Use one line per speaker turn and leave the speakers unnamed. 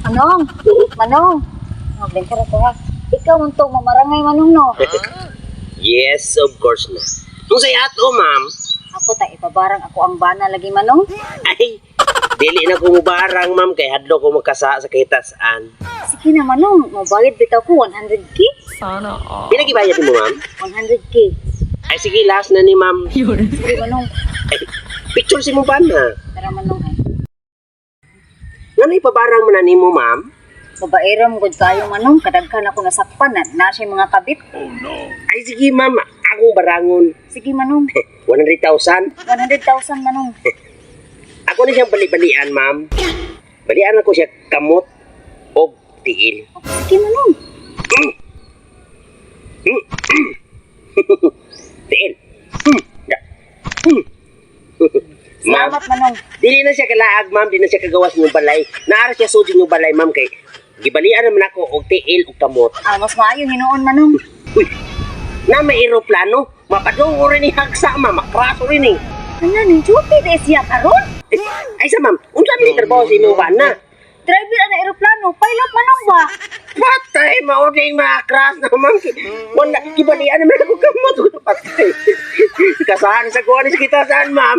Manong, Manong. Oh, bengkara ko ha. Ikaw man to mamarangay, Manong, no.
Yes, of course na. Kung sa ato, ma'am.
Ako ta ipabarang ako ang bana lagi, Manong.
Ay, dili na ko mubarang, ma'am, kay hadlo ko magkasa sa kahitasan.
Sige na, Manong, mabayad bitaw ko 100K.
Sana all.
Pila gibayad mo, ma'am?
100K.
Ay, sige, last na ni ma'am.
Sige, Manong.
Ay, picture si mo ba na?
Tara, Manong ay.
Ngano ipabarang mo na nimo, ma'am?
Babaero mo gud kayo, Manong, kadaghan ako nasakpan na na siya mga kabit.
Ay, sige, ma'am, akong barangon.
Sige, Manong.
100,000.
100,000, Manong.
Ako na siyang bali-balian, ma'am. Balian ako siya kamot o tiil.
Sige, Manong.
Tiil. Ya. Ma'am,
Salamat, Manong.
dili na siya kalaag, ma'am. Dili na siya kagawas ng balay. Naara siya sud yung balay, ma'am, kay gibalian naman ako og tiil og kamot.
Ah, mas maayo hinuon, Manong.
Uy, na may eroplano. Mapadungo rin ni hagsa, ma'am. Makraso rin eh.
Ano ning duty de siya karon?
Eh, ay sa ma'am, unsa man ni trabaho sa imong bana?
Driver ana eroplano, pilot, Manong ba?
Patay, maunay mga crash na ma'am. Wala, gibalian naman ako kamot. Patay. Kasahan sa kuha ni sa kita saan, ma'am.